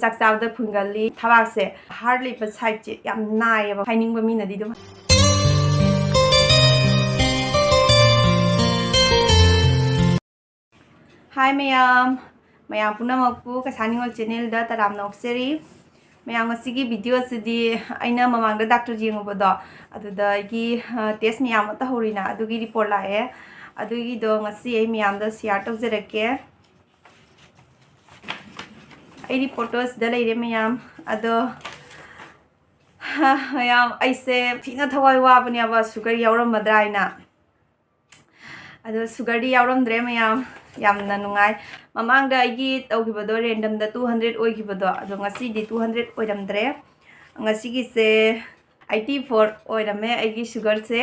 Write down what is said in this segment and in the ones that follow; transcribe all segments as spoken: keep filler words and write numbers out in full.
ꯆꯥꯛ ꯆꯥꯕꯗ ꯐꯨꯟꯒꯜꯂꯤ꯫ ꯊꯕꯥꯛꯁꯦ, ꯍꯥꯔꯠ ꯂꯩꯕ ꯁꯥꯏꯠꯁꯦ ꯌꯥꯝ ꯅꯥꯏꯌꯦꯕ, ꯍꯥꯏꯅꯤꯡꯕ ꯃꯤꯅꯗꯤ ꯑꯗꯨꯝ꯫ ꯍꯥꯏ ꯃꯌꯥꯝ, ꯃꯌꯥꯝ ꯄꯨꯝꯅꯃꯛꯄꯨ ꯀꯩꯁꯥ ꯅꯤꯉꯣꯜ ꯆꯦꯅꯦꯜꯗ ꯇꯔꯥꯝꯅ ꯑꯣꯛꯆꯔꯤ꯫ ꯃꯌꯥꯝ, ꯉꯁꯤꯒꯤ ꯚꯤꯗꯤꯑꯣꯁꯤꯗꯤ ꯑꯩꯅ ꯃꯃꯥꯡꯗ ꯗꯥꯛꯇꯔ ꯌꯦꯡꯉꯨꯕꯗꯣ, ꯑꯗꯨꯗ ꯑꯩꯒꯤ, ꯑ, ꯇꯦꯁ ꯃꯌꯥꯝ ꯑꯃ ꯇꯧꯍꯧꯔꯤꯅ, ꯑꯗꯨꯒꯤ ꯔꯤꯄꯣꯔꯠ ꯂꯥꯛꯑꯦ꯫ ꯑꯗꯨꯒꯤꯗꯣ ꯉꯁꯤ ꯑꯩ ꯃꯌꯥꯝꯗ ꯁꯤꯌꯥꯔ ꯇꯧꯖꯔꯛꯀꯦ꯫ ꯑꯩ ꯔꯤꯄꯣꯔꯠꯇꯣ ꯁꯤꯗ ꯂꯩꯔꯦ ꯃꯌꯥꯝ꯫ ꯑꯗꯣ, ꯃꯌꯥꯝ, ꯑꯩꯁꯦ ꯊꯤꯅ ꯊꯋꯥꯏ ꯋꯥꯕꯅꯦꯕ ꯁꯨꯒꯔ ꯌꯥꯎꯔꯝꯃꯗ꯭ꯔꯥ ꯍꯥꯏꯅ꯫ ꯑꯗꯣ ꯁꯨꯒꯔꯗꯤ ꯌꯥꯎꯔꯝꯗ꯭ꯔꯦ ꯃꯌꯥꯝ, ꯌꯥꯝꯅ ꯅꯨꯡꯉꯥꯏ꯫ ꯃꯃꯥꯡꯗ ꯑꯩꯒꯤ ꯇꯧꯈꯤꯕꯗꯣ, ꯔꯦꯟꯗꯝꯗ ꯇꯨ ꯍꯟꯗ꯭ꯔꯦꯠ ꯑꯣꯏꯈꯤꯕꯗꯣ, ꯑꯗꯣ ꯉꯁꯤꯗꯤ ꯇꯨ ꯍꯟꯗ꯭ꯔꯦꯠ ꯑꯣꯏꯔꯝꯗ꯭ꯔꯦ꯫ ꯉꯁꯤꯒꯤꯁꯦ ꯑꯩꯠꯇꯤ ꯐꯣꯔ ꯑꯣꯏꯔꯝꯃꯦ ꯑꯩꯒꯤ ꯁꯨꯒꯔꯁꯦ꯫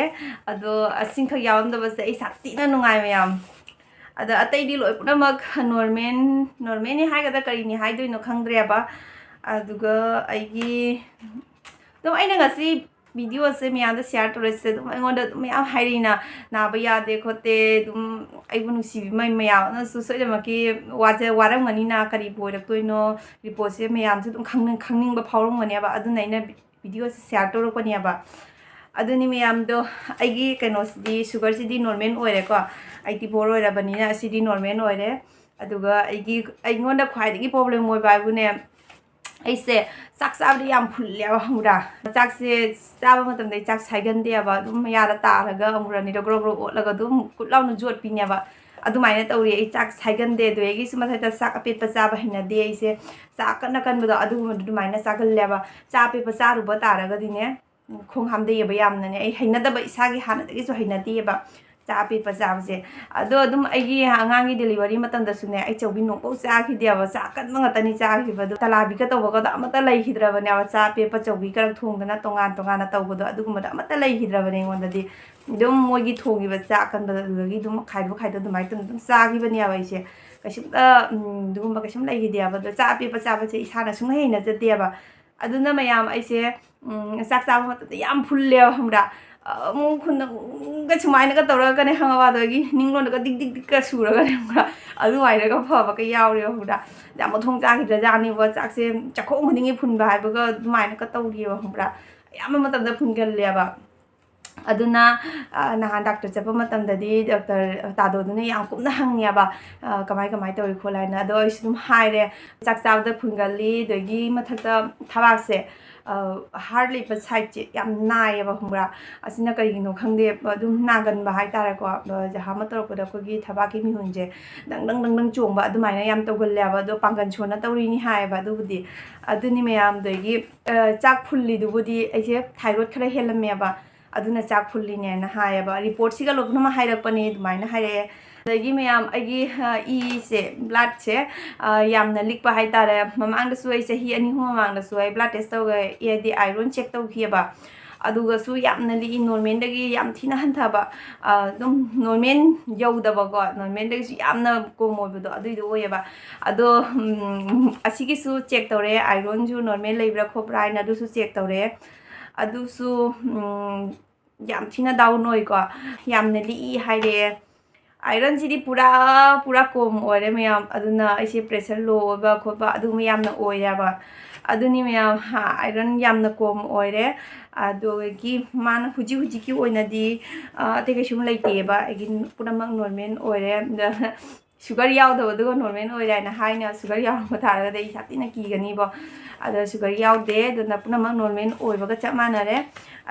ꯑꯗꯣ ꯑꯁꯤꯈꯛ ꯌꯥꯎꯔꯝꯗꯕꯁꯦ ꯑꯩ ꯁꯥꯊꯤꯅ ꯅꯨꯡꯉꯥꯏ ꯃꯌꯥꯝ꯫ ꯑꯗ ꯑꯇꯩꯗꯤ ꯂꯣꯏ ꯄꯨꯝꯅꯃꯛ ꯅꯣꯔꯃꯦꯜ, ꯅꯣꯔꯃꯦꯜꯅꯤ ꯍꯥꯏꯒꯗ꯭ꯔꯥ ꯀꯔꯤꯅꯤ ꯍꯥꯏꯗꯣꯏꯅꯣ ꯈꯪꯗ꯭ꯔꯦꯕ꯫ ꯑꯗꯨꯒ ꯑꯩꯒꯤ, ꯑꯗꯨꯝ ꯑꯩꯅ ꯉꯁꯤ ꯚꯤꯗꯤꯑꯣꯁꯦ ꯃꯌꯥꯝꯗ ꯁꯤꯌꯥꯔ ꯇꯧꯔꯛꯏꯁꯦ, ꯑꯗꯨꯝ ꯑꯩꯉꯣꯟꯗ ꯑꯗꯨꯝ ꯃꯌꯥꯝ ꯍꯥꯏꯔꯛꯏꯅ, "ꯅꯥꯕ ꯌꯥꯗꯦ ꯈꯣꯠꯇꯦ", ꯑꯗꯨꯝ ꯑꯩꯕꯨ ꯅꯨꯡꯁꯤꯕꯤ ꯃ-, ꯃꯌꯥꯝ ꯑꯃꯅꯁꯨ ꯁꯣꯏꯗꯅꯃꯛꯀꯤ ꯋꯥꯖ-, ꯋꯥꯔꯝꯒꯅꯤꯅ, ꯀꯔꯤꯕꯨ ꯑꯣꯏꯔꯛꯇꯣꯏꯅꯣ, ꯔꯤꯄꯣꯔꯠꯁꯦ ꯃꯌꯥꯝꯁꯨ ꯑꯗꯨꯝ ꯈꯪꯅꯤꯡ-, ꯈꯪꯅꯤꯡꯕ ꯐꯥꯎꯔꯝꯒꯅꯦꯕ꯫ ꯑꯗꯨꯅ ꯑꯩꯅ ꯚꯤꯗꯤꯑꯣꯁꯦ ꯁꯤꯌꯥꯔ ꯇꯧꯔꯛꯄꯅꯦꯕ꯫ ꯑꯗꯨꯅꯤ ꯃꯌꯥꯝꯗꯣ, ꯑꯩꯒꯤ ꯀꯩꯅꯣꯁꯤꯗꯤ, ꯁꯨꯒꯔꯁꯤꯗꯤ ꯅꯣꯔꯃꯦꯜ ꯑꯣꯏꯔꯦꯀꯣ, ꯑꯩꯠꯇꯤ ꯐꯣꯔ ꯑꯣꯏꯔꯕꯅꯤꯅ ꯑꯁꯤꯗꯤ ꯅꯣꯔꯃꯦꯜ ꯑꯣꯏꯔꯦ꯫ ꯑꯗꯨꯒ ꯑꯩꯒꯤ, ꯑꯩꯉꯣꯟꯗ ꯈ꯭ꯋꯥꯏꯗꯒꯤ ꯄ꯭ꯔꯣꯕ꯭ꯂꯦꯝ ꯑꯣꯏꯕ ꯍꯥꯏꯕꯨꯅꯦ, ꯑꯩꯁꯦ ꯆꯥꯛ ꯆꯥꯕꯗ ꯌꯥꯝ ꯐꯨꯜꯂꯦꯕ, ꯈꯪꯕ꯭ꯔꯥ? ꯆꯥꯛꯁꯦ ꯆꯥꯕ ꯃꯇꯝꯗ ꯑꯩ ꯆꯥꯛ ꯁꯥꯏꯒꯟꯗꯦꯕ, ꯑꯗꯨꯝ ꯃꯌꯥꯗ ꯇꯥꯔꯒ ꯑꯃꯨꯔꯛ ꯑꯅꯤꯔꯛ ꯒ꯭ꯔꯣ ꯒ꯭ꯔꯣ ꯑꯣꯠꯂꯒ ꯑꯗꯨꯝ ꯀꯨꯠ ꯂꯥꯎꯅ ꯌꯣꯠꯄꯤꯅꯦꯕ꯫ ꯑꯗꯨꯃꯥꯏꯅ ꯇꯧꯔꯤ, ꯑꯩ ꯆꯥꯛ ꯁꯥꯏꯒꯟꯗꯦ꯫ ꯑꯗꯨꯗꯒꯤꯁꯨ ꯃꯊꯛꯇ ꯆꯥꯛ ꯑꯄꯦꯠꯄ ꯆꯥꯕ ꯍꯩꯅꯗꯦ ꯑꯩꯁꯦ, ꯆꯥꯛ ꯑꯀꯟ ꯑꯀꯟꯕꯗꯣ ꯑꯗꯨꯒꯨꯝꯕꯗꯣ ꯑꯗꯨꯃꯥꯏꯅ ꯆꯥꯒꯜꯂꯦꯕ꯫ ꯆꯥꯛ ꯑꯄꯦꯠꯄ ꯆꯥꯔꯨꯕ ꯇꯥꯔꯒꯗꯤꯅꯦ, ꯈꯣꯡ ꯍꯥꯝꯊꯩꯑꯕ ꯌꯥꯝꯅꯅꯦ꯫ ꯑꯩ ꯍꯩꯅꯗꯕ, ꯏꯁꯥꯒꯤ ꯍꯥꯟꯅꯗꯒꯤꯁꯨ ꯍꯩꯅꯗꯦꯕ ꯆꯥ ꯑꯄꯦꯠꯄ ꯆꯥꯕꯁꯦ꯫ ꯑꯗꯣ ꯑꯗꯨꯝ ꯑꯩꯒꯤ ꯑꯉꯥꯡꯒꯤ ꯗꯦꯂꯤꯚꯔꯤ ꯃꯇꯝꯗꯁꯨꯅꯦ, ꯑꯩ ꯆꯧꯕꯤ ꯅꯣꯡꯐꯥꯎ ꯆꯥꯈꯤꯗꯦꯕ, ꯆꯥ ꯑꯀꯟꯕ ꯉꯥꯛꯇꯅꯤ ꯆꯥꯈꯤꯕꯗꯣ꯫ ꯇꯂꯥꯕꯤꯒ ꯇꯧꯕꯒꯗꯣ ꯑꯃꯠꯇ ꯂꯩꯈꯤꯗ꯭ꯔꯕꯅꯦꯕ꯫ ꯆꯥ ꯑꯄꯦꯠꯄ, ꯆꯧꯕꯤ ꯈꯔ ꯊꯣꯡꯗꯅ ꯇꯣꯉꯥꯟ ꯇꯣꯉꯥꯟꯅ ꯇꯧꯕꯗꯣ, ꯑꯗꯨꯒꯨꯝꯕꯗꯣ ꯑꯃꯠꯇ ꯂꯩꯈꯤꯗ꯭ꯔꯕꯅꯦ ꯑꯩꯉꯣꯟꯗꯗꯤ꯫ ꯑꯗꯨꯝ ꯃꯣꯏꯒꯤ ꯊꯣꯡꯉꯤꯕ ꯆꯥ ꯑꯀꯟꯕꯗꯣ ꯑꯗꯨꯗꯒꯤ ꯑꯗꯨꯝ ꯈꯥꯏꯗꯣꯛ ꯈꯥꯏꯗꯣꯛ ꯑꯗꯨꯃꯥꯏꯅ ꯇꯧꯅ ꯑꯗꯨꯝ ꯆꯥꯈꯤꯕꯅꯦꯕ ꯑꯩꯁꯦ꯫ ꯀꯩꯁꯨꯝꯇ, ꯎꯝ, ꯑꯗꯨꯒꯨꯝꯕ ꯀꯩꯁꯨꯝ ꯂꯩꯈꯤꯗꯦꯕ꯫ ꯑꯗꯣ ꯆꯥ ꯑꯄꯦꯠꯄ ꯆꯥꯕꯁꯦ ꯏꯁꯥꯅ ꯁꯨꯡꯍꯩ ꯍꯩꯅꯖꯗꯦꯕ꯫ ꯑꯗꯨꯅ ꯃꯌꯥꯝ, ꯑꯩꯁꯦ ꯎꯝ, ꯆꯥꯛ ꯆꯥꯕ ꯃꯇꯝꯗ ꯌꯥꯝ ꯐꯨꯜꯂꯦꯕ, ꯈꯪꯕ꯭ꯔꯥ? ꯑꯃꯨꯛ ꯈꯨꯟꯗꯒ ꯁꯨꯃꯥꯏꯅꯒ ꯇꯧꯔꯒꯅꯦ ꯈꯪꯉꯕ, ꯑꯗꯒꯤ ꯅꯤꯡꯂꯣꯟꯗꯒ ꯗꯤꯛ ꯗꯤꯛ ꯗꯤꯛꯀ ꯁꯨꯔꯒꯅꯦ ꯈꯪꯕ꯭ꯔꯥ, ꯑꯗꯨꯃꯥꯏꯅꯒ ꯐꯕꯒ ꯌꯥꯎꯔꯦꯕ ꯈꯪꯕ꯭ꯔꯥ꯫ ꯌꯥꯝ ꯃꯊꯣꯡ ꯆꯥꯈꯤꯗ꯭ꯔꯖꯥꯠꯅꯦꯕ, ꯆꯥꯛꯁꯦ ꯆꯥꯛꯈꯣꯡ ꯈꯨꯗꯤꯡꯒꯤ ꯐꯨꯟꯕ ꯍꯥꯏꯕꯒ ꯑꯗꯨꯃꯥꯏꯅꯒ ꯇꯧꯔꯤꯑꯕ ꯈꯪꯕ꯭ꯔꯥ꯫ ꯑꯌꯥꯝꯕ ꯃꯇꯝꯗ ꯐꯨꯟꯒꯜꯂꯦꯕ꯫ ꯑꯗꯨꯅ, ꯑ, ꯅꯍꯥꯟ ꯗꯥꯛꯇꯔ ꯆꯠꯄ ꯃꯇꯝꯗꯗꯤ ꯗꯥꯛꯇꯔ ꯇꯥꯗꯣꯗꯨꯅ ꯌꯥꯝ ꯀꯨꯞꯅ ꯍꯪꯉꯦꯕ, ꯑ, "ꯀꯃꯥꯏ ꯀꯃꯥꯏ ꯇꯧꯔꯤ ꯈꯣꯠꯂꯤ?" ꯍꯥꯏꯅ꯫ ꯑꯗꯣ ꯑꯩꯁꯨ ꯑꯗꯨꯝ ꯍꯥꯏꯔꯦ, ꯆꯥꯛ ꯆꯥꯕꯗ ꯐꯨꯟꯒꯜꯂꯤ, ꯑꯗꯒꯤ ꯃꯊꯛꯇ ꯊꯕꯥꯛꯁꯦ, ꯑ, ꯍꯥꯔꯠ ꯂꯩꯕ ꯁꯥꯏꯠꯁꯦ ꯌꯥꯝ ꯅꯥꯏꯌꯦꯕ ꯈꯪꯕ꯭ꯔꯥ꯫ ꯑꯁꯤꯅ ꯀꯔꯤꯒꯤꯅꯣ ꯈꯪꯗꯦ, ꯑꯗꯨꯝ ꯅꯥꯒꯟꯕ ꯍꯥꯏꯇꯥꯔꯦꯀꯣ꯫ ꯑ, ꯖꯍꯥ ꯑꯃ ꯇꯧꯔꯛꯄꯗ ꯑꯩꯈꯣꯏꯒꯤ ꯊꯕꯥꯛꯀꯤ ꯃꯤꯍꯨꯟꯁꯦ ꯗꯪ ꯗꯪ ꯗꯪ ꯗꯪ ꯆꯣꯡꯕ ꯑꯗꯨꯃꯥꯏꯅ ꯌꯥꯝ ꯇꯧꯒꯜꯂꯦꯕ꯫ ꯑꯗꯣ ꯄꯥꯡꯒꯜ ꯁꯣꯟꯅ ꯇꯧꯔꯤꯅꯤ ꯍꯥꯏꯌꯦꯕ ꯑꯗꯨꯕꯨꯗꯤ꯫ ꯑꯗꯨꯅꯤ ꯃꯌꯥꯝꯗꯒꯤ, ꯑ, ꯆꯥꯛ ꯐꯨꯜꯂꯤꯗꯨꯕꯨꯗꯤ ꯑꯩꯁꯦ ꯊꯥꯏꯔꯣꯏꯗ ꯈꯔ ꯍꯦꯜꯂꯝꯃꯦꯕ꯫ ꯑꯗꯨꯅ ꯆꯥꯛ ꯐꯨꯜꯂꯤꯅꯦꯅ ꯍꯥꯏꯌꯦꯕ꯫ ꯔꯤꯄꯣꯔꯠꯁꯤꯒ ꯂꯣꯏꯅꯃꯛ ꯍꯥꯏꯔꯛꯄꯅꯦ ꯑꯗꯨꯃꯥꯏꯅ ꯍꯥꯏꯔꯛꯑꯦ꯫ ꯑꯗꯒꯤ ꯃꯌꯥꯝ ꯑꯩꯒꯤ, ꯑ, ꯏꯁꯦ, ꯕ꯭ꯂꯠꯁꯦ, ꯑ, ꯌꯥꯝꯅ ꯂꯤꯛꯄ ꯍꯥꯏꯇꯥꯔꯦ꯫ ꯃꯃꯥꯡꯗꯁꯨ ꯑꯩ ꯆꯍꯤ ꯑꯅꯤ ꯑꯍꯨꯝ ꯃꯃꯥꯡꯗꯁꯨ ꯑꯩ ꯕ꯭ꯂꯠ ꯇꯦꯁ ꯇꯧꯒꯦ, ꯍꯥꯏꯗꯤ ꯑꯥꯏꯔꯣꯟ ꯆꯦꯛ ꯇꯧꯈꯤꯑꯕ꯫ ꯑꯗꯨꯒꯁꯨ ꯌꯥꯝꯅ ꯂꯤꯛꯏ, ꯅꯣꯔꯃꯦꯜꯗꯒꯤ ꯌꯥꯝ ꯊꯤꯅ ꯍꯟꯊꯕ꯫ ꯑ, ꯑꯗꯨꯝ ꯅꯣꯔꯃꯦꯜ ꯌꯧꯗꯕꯀꯣ, ꯅꯣꯔꯃꯦꯜꯗꯒꯤꯁꯨ ꯌꯥꯝꯅ ꯀꯣꯝ ꯑꯣꯏꯕꯗꯣ ꯑꯗꯨꯏꯗꯣ ꯑꯣꯏꯌꯦꯕ꯫ ꯑꯗꯣ, ꯎꯝ, ꯑꯁꯤꯒꯤꯁꯨ ꯆꯦꯛ ꯇꯧꯔꯦ, ꯑꯥꯏꯔꯣꯟꯁꯨ ꯅꯣꯔꯃꯦꯜ ꯂꯩꯕ꯭ꯔꯥ ꯈꯣꯠꯄ꯭ꯔꯥ ꯍꯥꯏꯅ ꯑꯗꯨꯁꯨ ꯆꯦꯛ ꯇꯧꯔꯦ꯫ ꯑꯗꯨꯁꯨ, ꯎꯝ, ꯌꯥꯝ ꯊꯤꯅ ꯗꯥꯎꯟ ꯑꯣꯏꯀꯣ, ꯌꯥꯝꯅ ꯂꯤꯛꯏ ꯍꯥꯏꯔꯛꯑꯦ꯫ ꯑꯥꯏꯔꯟꯁꯤꯗꯤ ꯄꯨꯔꯥ, ꯄꯨꯔꯥ ꯀꯣꯝ ꯑꯣꯏꯔꯦ ꯃꯌꯥꯝ꯫ ꯑꯗꯨꯅ ꯑꯩꯁꯦ ꯄ꯭ꯔꯦꯁꯔ ꯂꯣ ꯑꯣꯏꯕ ꯈꯣꯠꯄ ꯑꯗꯨꯒꯨꯝꯕ ꯌꯥꯝꯅ ꯑꯣꯏꯔꯦꯕ꯫ ꯑꯗꯨꯅꯤ ꯃꯌꯥꯝ, ꯍꯥ, ꯑꯥꯏꯔꯟ ꯌꯥꯝꯅ ꯀꯣꯝ ꯑꯣꯏꯔꯦ꯫ ꯑꯗꯨꯗꯒꯤ ꯃꯥꯅ ꯍꯧꯖꯤꯛ ꯍꯧꯖꯤꯛꯀꯤ ꯑꯣꯏꯅꯗꯤ, ꯑ, ꯑꯇꯩ ꯀꯩꯁꯨꯝ ꯂꯩꯇꯦꯕ꯫ ꯑꯩꯒꯤ ꯄꯨꯝꯅꯃꯛ ꯅꯣꯔꯃꯦꯜ ꯑꯣꯏꯔꯦ꯫ ꯑꯗ ꯁꯨꯒꯔ ꯌꯥꯎꯗꯕ ꯑꯗꯨꯒ ꯅꯣꯔꯃꯦꯜ ꯑꯣꯏꯔꯦ ꯍꯥꯏꯅ ꯍꯥꯏꯅ, ꯁꯨꯒꯔ ꯌꯥꯎꯔꯝꯕ ꯇꯥꯔꯒꯗꯤ ꯑꯩ ꯌꯥꯝ ꯊꯤꯅ ꯀꯤꯒꯅꯤꯕꯣ꯫ ꯑꯗꯣ ꯁꯨꯒꯔ ꯌꯥꯎꯗꯦ, ꯑꯗꯨꯅ ꯄꯨꯝꯅꯃꯛ ꯅꯣꯔꯃꯦꯜ ꯑꯣꯏꯕꯒ ꯆꯞ ꯃꯥꯟꯅꯔꯦ꯫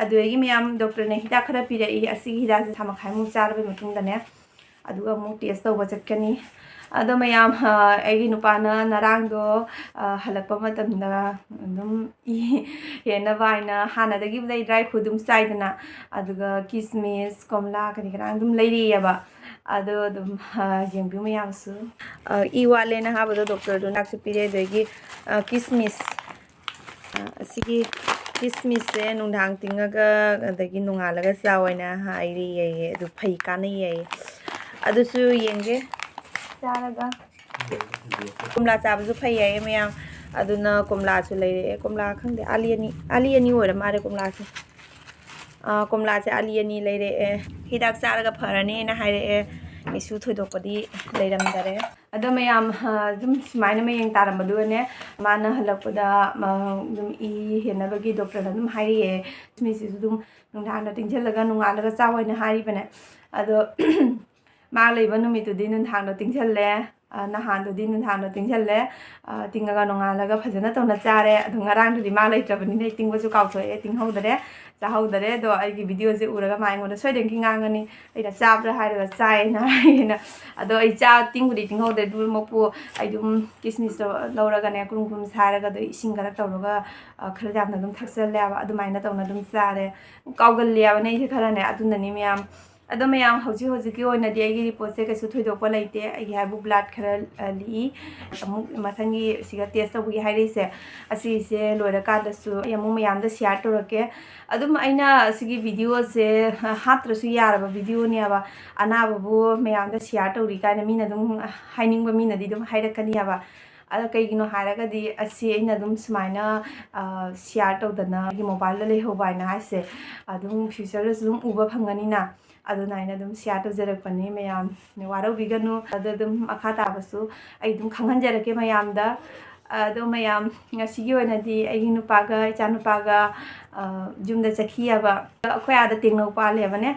ꯑꯗꯨꯗꯒꯤ ꯃꯌꯥꯝ ꯗꯣꯛꯇꯔꯅ ꯍꯤꯗꯥꯛ ꯈꯔ ꯄꯤꯔꯛꯏ, ꯑꯁꯤꯒꯤ ꯍꯤꯗꯥꯛꯁꯦ ꯊꯥ ꯃꯈꯥꯏꯃꯨꯛ ꯆꯥꯔꯕ ꯃꯇꯨꯡꯗꯅꯦ, ꯑꯗꯨꯒ ꯑꯃꯨꯛ ꯇꯦꯁ ꯇꯧꯕ ꯆꯠꯀꯅꯤ꯫ ꯑꯗꯣ ꯃꯌꯥꯝ, ꯑ, ꯑꯩꯒꯤ ꯅꯨꯄꯥꯅ ꯉꯔꯥꯡꯗꯣ, ꯑ, ꯍꯜꯂꯛꯄ ꯃꯇꯝꯗ ꯑꯗꯨꯝ ꯏ ꯍꯦꯟꯅꯕ ꯍꯥꯏꯅ ꯍꯥꯟꯅꯗꯒꯤꯕꯨꯗꯤ ꯑꯩ ꯗ꯭ꯔꯥꯏ ꯐ꯭ꯔꯨꯠ ꯑꯗꯨꯝ ꯆꯥꯏꯗꯅ, ꯑꯗꯨꯒ ꯀꯤꯁꯃꯤꯁ, ꯀꯣꯝꯂꯥ, ꯀꯔꯤ ꯀꯔꯥ ꯑꯗꯨꯝ ꯂꯩꯔꯤꯑꯕ꯫ ꯑꯗꯣ ꯑꯗꯨꯝ, ꯑ, ꯌꯦꯡꯕꯤꯌꯨ ꯃꯌꯥꯝꯁꯨ꯫ ꯑ, ꯏ ꯋꯥꯠꯂꯦꯅ ꯍꯥꯏꯕꯗꯣ ꯗꯣꯛꯇꯔꯗꯨꯅ ꯍꯤꯗꯥꯛꯁꯨ ꯄꯤꯔꯦ, ꯑꯗꯒꯤ, ꯑ, ꯀꯤꯁꯃꯤꯁ꯫ ꯑ, ꯑꯁꯤꯒꯤ ꯀꯤꯁꯃꯤꯁꯁꯦ ꯅꯨꯡꯗꯥꯡ ꯇꯤꯡꯉꯒ ꯑꯗꯒꯤ ꯅꯣꯡꯉꯥꯜꯂꯒ ꯆꯥꯎ ꯍꯥꯏꯅ ꯍꯥꯏꯔꯤ ꯌꯦ, ꯑꯗꯨ ꯐꯩ, ꯀꯥꯟꯅꯩ ꯌꯦ꯫ ꯑꯗꯨꯁꯨ ꯌꯦꯡꯒꯦ, ꯆꯥꯔꯒ꯫ ꯀꯣꯝꯂꯥ ꯆꯥꯕꯁꯨ ꯐꯩ ꯍꯥꯏꯌꯦ ꯃꯌꯥꯝ꯫ ꯑꯗꯨꯅ ꯀꯣꯝꯂꯥꯁꯨ ꯂꯩꯔꯛꯑꯦ꯫ ꯀꯣꯝꯂꯥ ꯈꯪꯗꯦ, ꯑꯥꯂꯤ ꯑꯅꯤ, ꯑꯥꯂꯤ ꯑꯅꯤ ꯑꯣꯏꯔ ꯃꯥꯜꯂꯦ ꯀꯣꯝꯂꯥꯁꯦ꯫ ꯑ, ꯀꯣꯝꯂꯥꯁꯦ ꯑꯂꯤ ꯑꯅꯤ ꯂꯩꯔꯛꯑꯦ꯫ ꯍꯤꯗꯥꯛ ꯆꯥꯔꯒ ꯐꯔꯅꯦꯅ ꯍꯥꯏꯔꯛꯑꯦ꯫ ꯀꯩꯁꯨ ꯊꯣꯏꯗꯣꯛꯄꯗꯤ ꯂꯩꯔꯝꯗꯔꯦ꯫ ꯑꯗꯣ ꯃꯌꯥꯝ, ꯑ, ꯑꯗꯨꯝ ꯁꯨꯃꯥꯏꯅ ꯃꯌꯦꯡ ꯇꯥꯔꯝꯕꯗꯨꯒꯅꯦ, ꯃꯥꯅ ꯍꯜꯂꯛꯄꯗ, ꯑ, ꯑꯗꯨꯝ ꯏ ꯍꯦꯟꯅꯕꯒꯤ ꯗꯣꯛꯇꯔꯅ ꯑꯗꯨꯝ ꯍꯥꯏꯔꯛꯑꯦ꯫ ꯃꯤꯁꯤꯁꯨ ꯑꯗꯨꯝ ꯅꯨꯡꯗꯥꯡꯗ ꯇꯤꯡꯁꯤꯜꯂꯒ ꯅꯣꯡꯉꯥꯜꯂꯒ ꯆꯥꯎ ꯍꯥꯏꯅ ꯍꯥꯏꯔꯤꯕꯅꯦ꯫ ꯑꯗꯣ ꯃꯥ ꯂꯩꯕ ꯅꯨꯃꯤꯠꯇꯨꯗꯤ ꯅꯨꯡꯗꯥꯡꯗꯣ ꯇꯤꯡꯁꯤꯜꯂꯦ꯫ ꯑ, ꯅꯍꯥꯟꯗꯨꯗꯤ ꯅꯨꯡꯗꯥꯡꯗꯣ ꯇꯤꯡꯁꯤꯜꯂꯦ꯫ ꯑ, ꯇꯤꯡꯉꯒ ꯅꯣꯡꯉꯥꯜꯂꯒ ꯐꯖꯅ ꯇꯧꯅ ꯆꯥꯔꯦ꯫ ꯑꯗꯣ ꯉꯔꯥꯡꯗꯨꯗꯤ ꯃꯥ ꯂꯩꯇ꯭ꯔꯕꯅꯤꯅ ꯑꯩ ꯇꯤꯡꯕꯁꯨ ꯀꯥꯎꯊꯣꯛꯑꯦ, ꯇꯤꯡꯍꯧꯗꯔꯦ, ꯆꯥꯍꯧꯗꯔꯦ꯫ ꯑꯗꯣ ꯑꯩꯒꯤ ꯚꯤꯗꯤꯑꯣꯁꯦ ꯎꯔꯒ ꯃꯥ ꯑꯩꯉꯣꯟꯗ ꯁꯣꯏꯗꯅꯒꯤ ꯉꯥꯡꯉꯅꯤ, "ꯑꯩꯅ ꯆꯥꯕ꯭ꯔꯥ ꯍꯥꯏꯔꯒ ꯆꯥꯏꯌꯦꯅ" ꯍꯥꯏꯌꯦꯅ꯫ ꯑꯗꯣ ꯑꯩ ꯆꯥ, ꯇꯤꯡꯕꯨꯗꯤ ꯇꯤꯡꯍꯧꯗ꯭ꯔꯦ, ꯑꯗꯨꯃꯛꯄꯨ ꯑꯩ ꯑꯗꯨꯝ ꯀꯤꯁꯃꯤꯁꯇꯣ ꯂꯧꯔꯒꯅꯦ, ꯀꯨꯔꯨꯝ ꯀꯨꯔꯨꯝ ꯁꯥꯏꯔꯒ ꯑꯗꯨ ꯏꯁꯤꯡ ꯈꯔ ꯇꯧꯔꯒ, ꯑ, ꯈꯔ ꯌꯥꯝꯅ ꯑꯗꯨꯝ ꯊꯛꯆꯜꯂꯦꯕ꯫ ꯑꯗꯨꯃꯥꯏꯅ ꯇꯧꯅ ꯑꯗꯨꯝ ꯆꯥꯔꯦ꯫ ꯀꯥꯎꯒꯜꯂꯦꯕꯅꯦ ꯑꯩꯁꯦ ꯈꯔꯅꯦ, ꯑꯗꯨꯅꯅꯤ ꯃꯌꯥꯝ꯫ ꯑꯗꯣ ꯃꯌꯥꯝ, ꯍꯧꯖꯤꯛ ꯍꯧꯖꯤꯛꯀꯤ ꯑꯣꯏꯅꯗꯤ ꯑꯩꯒꯤ ꯔꯤꯄꯣꯔꯠꯁꯦ ꯀꯩꯁꯨ ꯊꯣꯏꯗꯣꯛꯄ ꯂꯩꯇꯦ꯫ ꯑꯩꯒꯤ ꯍꯥꯏꯕꯨ ꯕ꯭ꯂꯠ ꯈꯔ, ꯑ, ꯂꯤꯛꯏ꯫ ꯑꯃꯨꯛ ꯃꯊꯪꯒꯤ ꯁꯤꯒ ꯇꯦꯁ ꯇꯧꯕꯒꯤ ꯍꯥꯏꯔꯛꯏꯁꯦ, ꯑꯁꯤꯁꯦ ꯂꯣꯏꯔꯀꯥꯟꯗꯁꯨ ꯑꯩ ꯑꯃꯨꯛ ꯃꯌꯥꯝꯗ ꯁꯤꯌꯥꯔ ꯇꯧꯔꯛꯀꯦ꯫ ꯑꯗꯨꯝ ꯑꯩꯅ ꯁꯤꯒꯤ ꯚꯤꯗꯤꯑꯣꯁꯦ, ꯑ, ꯍꯥꯞꯇ꯭ꯔꯁꯨ ꯌꯥꯔꯕ ꯚꯤꯗꯤꯑꯣꯅꯦꯕ꯫ ꯑꯅꯥꯕꯕꯨ ꯃꯌꯥꯝꯗ ꯁꯤꯌꯥꯔ ꯇꯧꯔꯤ ꯀꯥꯏꯅ ꯃꯤꯅ ꯑꯗꯨꯝ, ꯑ, ꯍꯥꯏꯅꯤꯡꯕ ꯃꯤꯅꯗꯤ ꯑꯗꯨꯝ ꯍꯥꯏꯔꯛꯀꯅꯤ ꯍꯥꯏꯕ꯫ ꯑꯗꯣ ꯀꯩꯒꯤꯅꯣ ꯍꯥꯏꯔꯒꯗꯤ ꯑꯁꯤ ꯑꯩꯅ ꯑꯗꯨꯝ ꯁꯨꯃꯥꯏꯅ, ꯑ, ꯁꯤꯌꯥꯔ ꯇꯧꯗꯅ ꯑꯩꯒꯤ ꯃꯣꯕꯥꯏꯜꯗ ꯂꯩꯍꯧꯕ ꯍꯥꯏꯅ ꯍꯥꯏꯁꯦ ꯑꯗꯨꯝ ꯐ꯭ꯌꯨꯆꯔꯗꯁꯨ ꯑꯗꯨꯝ ꯎꯕ ꯐꯪꯒꯅꯤꯅ꯫ ꯑꯗꯨꯅ ꯑꯩꯅ ꯑꯗꯨꯝ ꯁꯤꯌꯥꯔ ꯇꯧꯖꯔꯛꯄꯅꯤ ꯃꯌꯥꯝ꯫ ꯋꯥꯔꯧꯕꯤꯒꯅꯨ꯫ ꯑꯗꯣ ꯑꯗꯨꯝ ꯃꯈꯥ ꯇꯥꯕꯁꯨ ꯑꯩ ꯑꯗꯨꯝ ꯈꯪꯍꯟꯖꯔꯛꯀꯦ ꯃꯌꯥꯝꯗ꯫ ꯑꯗꯣ ꯃꯌꯥꯝ, ꯉꯁꯤꯒꯤ ꯑꯣꯏꯅꯗꯤ ꯑꯩꯒꯤ ꯅꯨꯄꯥꯒ ꯏꯆꯥꯅꯨꯄꯥꯒ, ꯑ, ꯌꯨꯝꯗ ꯆꯠꯈꯤꯑꯕ꯫ ꯑꯩꯈꯣꯏ ꯑꯥꯗ ꯇꯦꯡꯅꯧ ꯄꯥꯜꯂꯦꯕꯅꯦ꯫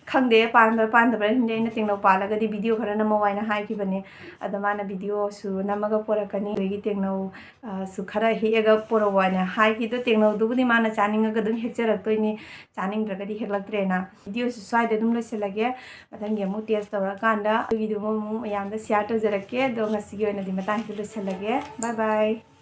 ꯈꯪꯗꯦ ꯄꯥꯟꯕ꯭ꯔꯥ ꯄꯥꯟꯗꯕ꯭ꯔꯥ, ꯈꯪꯗꯦ꯫ ꯑꯩꯅ ꯇꯦꯡꯅꯧ ꯄꯥꯜꯂꯒꯗꯤ ꯚꯤꯗꯤꯑꯣ ꯈꯔ ꯅꯝꯃꯧ ꯍꯥꯏꯅ ꯍꯥꯏꯈꯤꯕꯅꯦ꯫ ꯑꯗꯣ ꯃꯥꯅ ꯚꯤꯗꯤꯑꯣꯁꯨ ꯅꯝꯃꯒ ꯄꯣꯔꯛꯀꯅꯤ꯫ ꯑꯗꯒꯤ ꯇꯦꯡꯅꯧ, ꯑ, ꯁꯨ ꯈꯔ ꯍꯦꯛꯑꯒ ꯄꯣꯔꯛꯑꯣ ꯍꯥꯏꯅ ꯍꯥꯏꯈꯤ꯫ ꯑꯗꯣ ꯇꯦꯡꯅꯧꯗꯨꯕꯨꯗꯤ ꯃꯥꯅ ꯆꯥꯅꯤꯡꯉꯒ ꯑꯗꯨꯝ ꯍꯦꯛꯆꯔꯛꯇꯣꯏꯅꯤ, ꯆꯥꯅꯤꯡꯗ꯭ꯔꯒꯗꯤ ꯍꯦꯛꯂꯛꯇ꯭ꯔꯦꯅ꯫ ꯚꯤꯗꯤꯑꯣꯁꯨ ꯁ꯭ꯋꯥꯏꯗ ꯑꯗꯨꯝ ꯂꯣꯏꯁꯤꯜꯂꯒꯦ꯫ ꯃꯊꯪꯒꯤ ꯑꯃꯨꯛ ꯇꯦꯁ ꯇꯧꯔꯀꯥꯟꯗ ꯑꯗꯨꯒꯤꯗꯨ ꯑꯃꯨꯛ ꯃꯌꯥꯝꯗ ꯁꯤꯌꯥꯔ ꯇꯧꯖꯔꯛꯀꯦ꯫ ꯑꯗꯣ ꯉꯁꯤꯒꯤ ꯑꯣꯏꯅꯗꯤ ꯃꯇꯥꯡꯁꯤꯗ ꯂꯣꯏꯁꯤꯜꯂꯒꯦ꯫ ꯕꯥꯏ ꯕꯥꯏ꯫